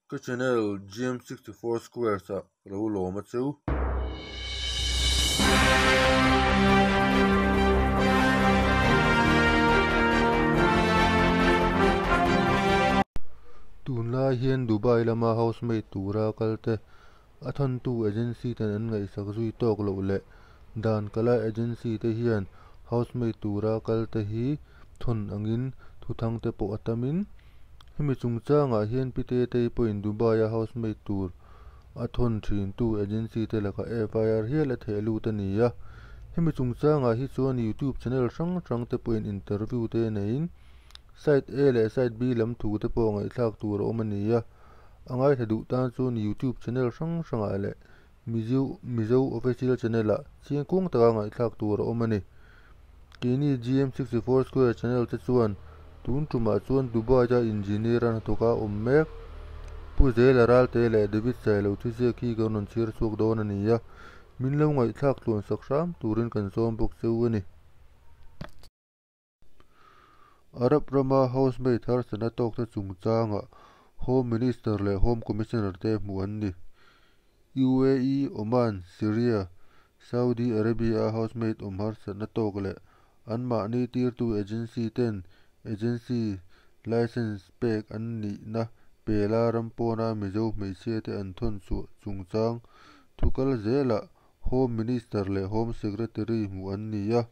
Ka channel GM 64 Squares ah ka lo lawm a cheu. Tunlai hian Dubai lama housemaid tura kal te a thawntu agency ten an ngaihsak zui tawk loh leh dan kala agency te hian housemaid tura kal te hi thawn angin thuthang te pawh a tamin hemi chungchangah hian Pi Tetei pawhin Dubai a housemaid tur a thawn thintu agency te lakah FIR hial a theh lut a ni a. Hemi chungchangah hi chuan YouTube channel hrang hrang te pawhin interview te neiin side A leh side B lam thu te pawh ngaihthlak tur a awm a ni a. A ngaithla duh tan chuan YouTube channel hrang hrangah leh Mizo Mizo Official Channel ah chiangkuang taka ngaihthlak tur a awm a ni. Keini GM 64 Square Channel te chuan tun tumah chuan Dubai a engineer a hnathawk a awm mek. Pu Zela Ralte leh David Sailo thuziak hi kan rawn chhiar chhuak dawn a ni a, min lo ngaihthlak tluan sak hram turin kan sawm bawk cheu a ni. Arab rama housemaid harsatna tawkte chungchangah Home Minister leh Home Commissioner te hmuh an ni. UAE, Oman, Syria, Saudi Arabia-a housemaid awm harsatna tawk leh anmahni tirtu agency ten agency licence pek an nihna pela ram pawna Mizo hmeichhia te an thawn chhuah chungchang thu kal zelah Home Minister leh Home Secretary hmuh an ni a.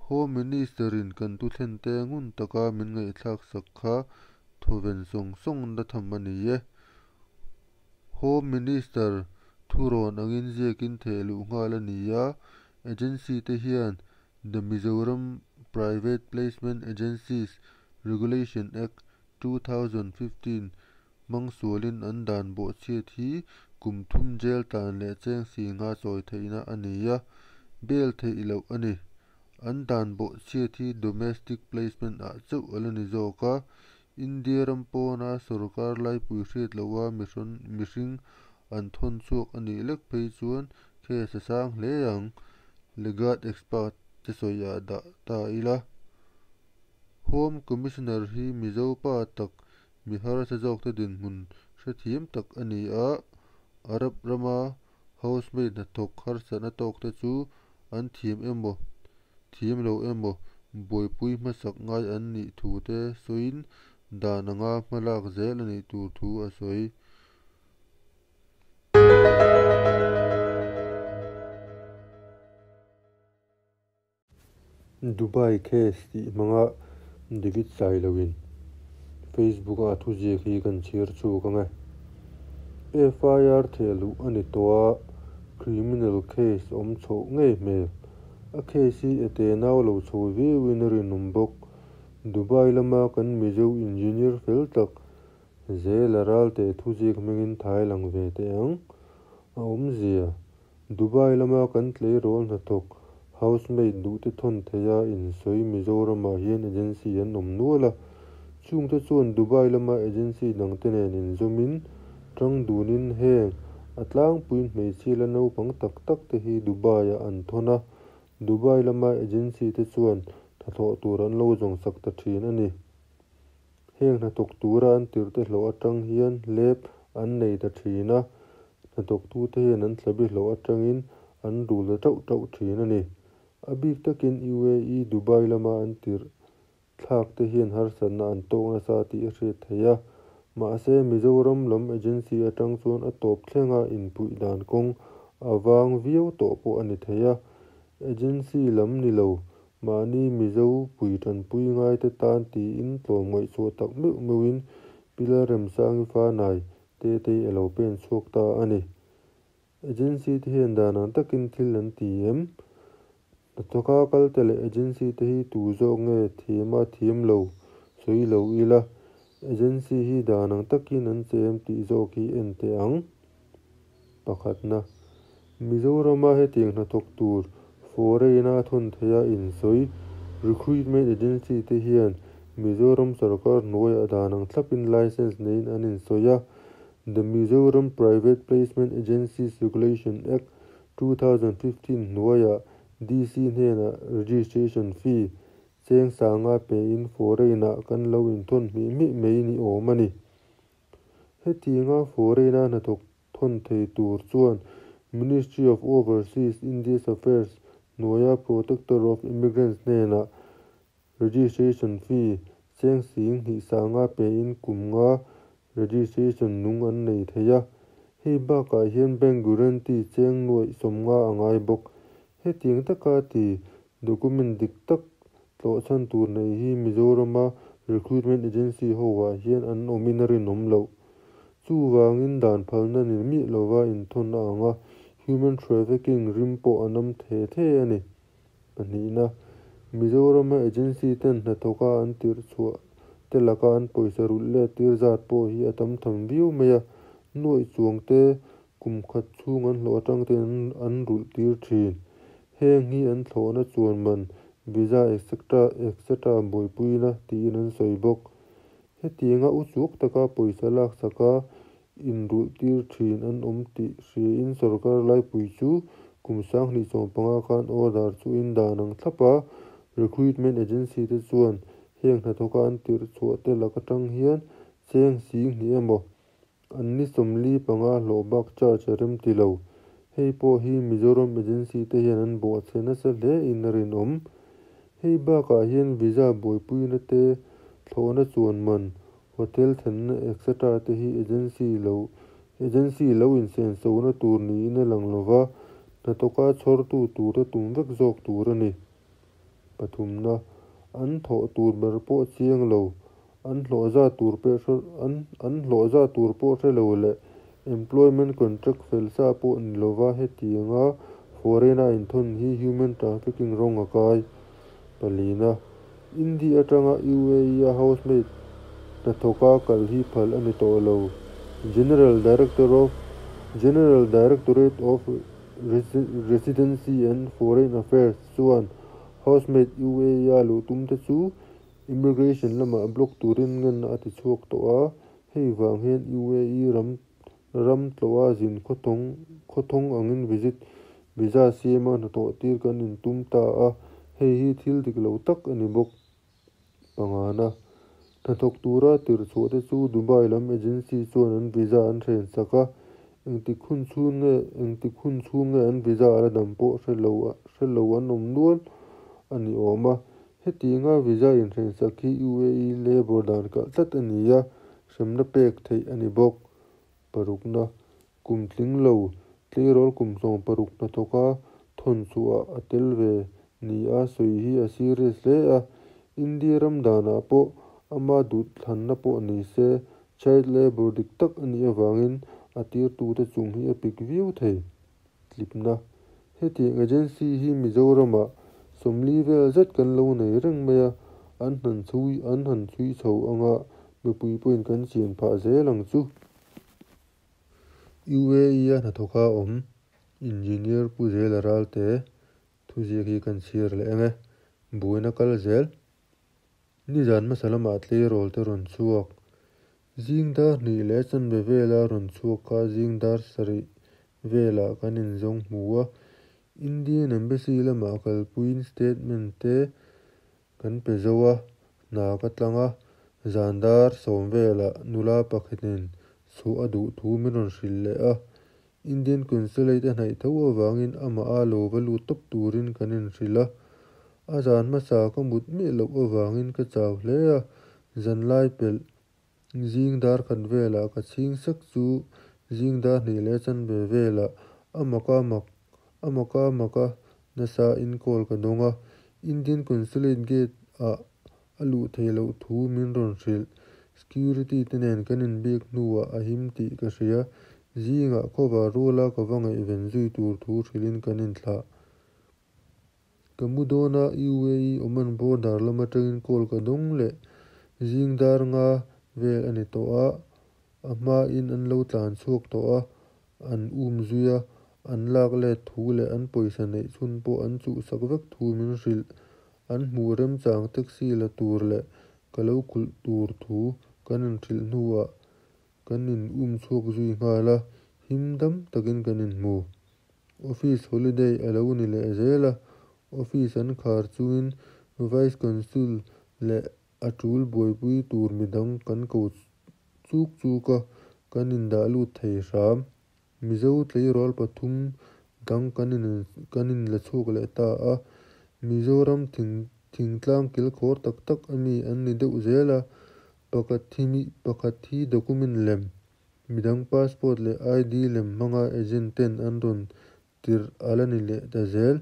Home Minister-in kan tuthlente ngun taka min ngaihthlak sak kha thawven sawng sawng na tham a ni e. Home Minister thurawn angin ziakin theh luh nghal a ni a, agency te hian The Mizoram Private Placement Agencies Regulation Act, 2015 Hmang sualin an dan bawhchhiat hi kum thum jail tan leh cheng si nga chawi theihna a nei a, bail theih loh a ni. An dan bawhchhiat hi domestic placement ah chauh a la ni zawk a, India ram pawna sorkar laipui hriat loha mihring an thawn chhuak a nih lek phei chuan case a sang hle ang, Legat expert te sawi ah dah ta ila. Home Commissioner hi Mizo pa tak Mi harsa zawkte dinhmun hrethiam tak a ni a, Arab rama housemaid hnathawk harsatna tawkte chu an thiam emaw, thiam lo emaw buaipui hmasak ngai an nih thu te sawiin dan anga hmalak zel a nih tur thu a sawi. Dubai case tih hmanga David Sailoin Facebook a thuziak hi kan chhiar chhuak ang e. FIR thehluh a ni tawh a, criminal case awm chhoh ngei hmel. A case hi e te nau lo chho viauin a rinawm bawk. Dubai lama kan Mizo engineer fel tak Zela Ralte thuziak hmingin thai lang ve teh ang. A awmzia. Dubai lama kan tleirawl hnathawk, housemaid duhte thawn theia insawi Mizoramah hian agency an awm nual a, chungte chuan Dubai lama agency dangte nen inzawmin tang dunin heng a tlangpuiin hmeichhia la naupang tak tak te hi Dubai-ah an thawn a, Dubai lama agency te chuan hnathawh tur an lo zawng sak ta thin a ni. Heng hnathawk tura an tirhte hlawh atang hian hlep an nei ta thin a, hnathawktute hian an thlabi hlawh atangin an rul ta tauh tauh thin a ni. A bik takin UAE Dubai lama an tirh thlak te hian harsatna an tawk nasa tih a hriat theih a, mahse Mizoram lam agency atang chuan a tawp thlenga inpuih dan kawng a vang viau tawh pawh a ni thei a, agency lam ni lo Mahni Mizo pui tanpui ngaite tan tiin tlawm ngaihchhuah tak meuh meuhin Pi Lalremsangi Fanai Tetei a lo pen chhuak ta a ni. Agency te hian dan ang takin thil an ti em? Hnathawka kalte leh agency te hi tu zawk nge thiam a thiam lo sawi lo ila, agency hi dan ang takin an che em tih zawk hi en teh ang. Pakhatna, Mizorama hetiang hnathawk tur foreign-a thawn theia insawi recruitment agency te hian Mizoram sorkar hnuaiah dan ang thlapin licence neiin an insawi a, The Mizoram Private Placement Agencies Regulation Act, 2015 hnuaiah DC hnenah registration fee cheng sanga pein foreign-ah kan lo inthawn hmih hmih mai ni awm a ni. Hetianga foreign-a hnathawk thawn thei tur chuan Ministry of Overseas Indians Affairs hnuaia Protector of Immigrants hnenah registration fee cheng 2000 sanga pein kum nga registration nung an nei thei a. Hei bakah hian bank guarantee cheng nuaih 50 a ngai bawk. Hetiang taka ti document dik tak tlawhchhan tur nei hi Mizorama recruitment agency hoah hian an awmin a rinawm loh. Chuvangin dan phalna ni miah lova inthawn a ang a, human trafficking rim pawh a nam the the a ni. Pahnihna, Mizorama agency ten hnathawka an tirh chhuah te laka an pawisa rulh let tir zat pawh hi a tam tham viau mai a, nuaih chuang te kum khat chhung an hlawh atang ten an rulh tir thin. Heng hi an thlawhna chuan man, visa etc etc buaipuina tiin an sawi bawk. Hetianga uchuak taka pawisa laksaka inrulh tir thin an awm tih hriain sorkar laipui chu kum 2015 khan order chuin dan ang thlap a, recruitment agency te chuan heng hnathawka an tirh chhuah te lak atang hian cheng 2000 emaw an ni 45 hlawh bak charge a rem ti lo. Hei pawh hi Mizoram agency te hian an bawhchhe nasa hle in a rinawm. Hei bakah hian visa buaipuina te, thlawhna chuan man, hotel thlenna etc te hi agency lo agency lo insensona tur niin a lang lova, hnathawka chhawrtu tur te tum vek zawk tur a ni. Pathumna, an thawh tur ber pawh chiang lo, an hlawh za tur pawh an an hlawh za tur pawh hre lo leh employment contract fel sa pawh ni lova hetianga foreign-a inthawn hi human trafficking rawng a kai. Palina, India atanga UAE-a housemaid hnathawka kal hi phal a ni tawh lo. General Director of General Directorate of Residency and Foreign Affairs chuan housemaid UAE-a luh tum te chu Immigration lamah block turin ngenna a ti chhuak tawh a, hei vang hian UAE ram ram tlawha zin khawthawng khawthawng angin visit visa siama hnathawh tir kan intum ta a, hei hi thil dik lo tak a ni bawk. Pangana, hnathawk tura tirh chhuah te chu Dubai lam agency chuan an visa an hren sak a, engtik hun chhung nge engtik hun chhung nge an visa a la dam pawh hre lo hre lo an awm nual a ni awm a. Hetianga visa inhrensak hi UAE labour dan kalh tlat a ni a, hremna pek theih a ni bawk. Parukna, kum tling lo, tleirawl kum 16 hnathawka thawn chhuah a tel ve ni a sawi hi a serious hle a, India ram danah pawh ama duhthlanna pawh ni se child labour dik tak a nih avangin a tirtute chung hi a pik viau thei. Tlipna, Hetiang agency hi Mizoramah 40 vel zet kan lo nei reng mai a, an han chhui an han chhui chho anga mipui pawhin kan chian phah zel ang chu. UAE-a hnathawka awm Engineer Pu Zela Ralte thuziak hi kan chhiar leh ang e. Buaina kal zel. Nizan hmasa lamah tleirawl te rawn chhuak. Zing dar hnih leh chanve vela rawn chhuak kha zing dar sarih velah kan inzawng hmu a. Indian Embassy lamah kalpuiin statement te kan pe zo a, hna ka tlang a. Zan dar 10 velah nula pakhatin chhuah a duh thu min rawn hrilh leh a. Indian Consulate a hnaih tho avangin amah a lo va lut tawp turin kan inhrilh a. A zan hmasa ka mut miah loh avangin ka chau hle a, zan lai pelh zing dar khat velah ka chhing sek chu zing dar hnih leh chanve velah a maka mak a maka maka nasa in call ka dawng a. Indian Consulate gate ah a luh theih loh thu min rawn hrilh. Security te nen kan inbiak hnuah a him tih ka hria. Zingah khawvar ruala ka va ngaihven zui tur thu hrilhin kan inthlah. Ka mu dawn a, UAE Oman border lam atangin call ka dawng leh zing dar nga vel a ni tawh a, a hmain an lo tlan chhuak tawh a, an um zui a, an lak let thu leh an pawisa neih chhun pawh an chuhsak vek thu min hrilh. An hmuh remchang taxi la tur leh ka lo kulh tur thu kan inhrilh hnuah kan in um chhuak zui nghal a, him dam takin kan inhmu. Office holiday a lo ni leh zel a, office an khar chungin Vice Consul leh a tul buaipui tur midang kan ko chuk chuk a, kan indah lut thei hram. Mizo tleirawl pathum dang kan kan inla chhuak leh ta a. Mizoram thing thingtlang kilkhawr tak tak ami an ni deuh zel a. Pakhat hi mi pakhat hi document lem, midang passport leh ID lem hmanga agent ten an rawn tirh a la ni leh ta zel.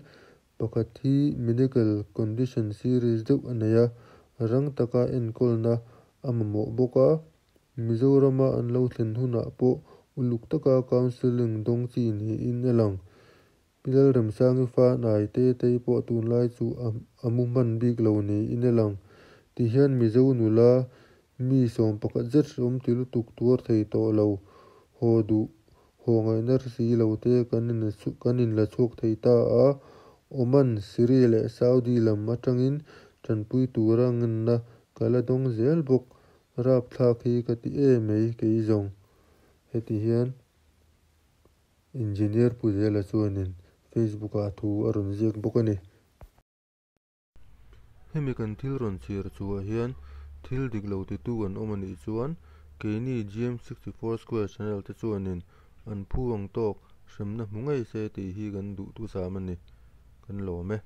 Pakhat hi medical condition serious deuh a nei a, rang taka enkawlna a mamawh bawk a. Mizorama an lo thlen hunah pawh uluk taka counselling dawng chi niin a lang. Pi Lalremsangi fa hnai Tetei pawh tunlai chu a mu hman bik lo niin a lang. Tihian Mizo nula mi 11 zet hreawm ti lutuk tuar thei tawh lo, haw duh, haw ngaihna hre si lo te kan inla chhuak thei ta a. Oman, Syria leh Saudi lam atangin tanpui tura ngenna ka la dawng zel bawk. Rapthlak hi ka ti emai kei zawng. Heti hian Engineer Pu Zela chuanin Facebook-ah thu a rawn ziak bawk a ni. Hemi kan thil rawn chhiar chhuah hian thil dik lo titu an awm a nih chuan keini GM64 Square Channel te chuanin an phu ang tawk hremna hmu ngei se tih hi kan duhthusam a ni. Kan lawm e.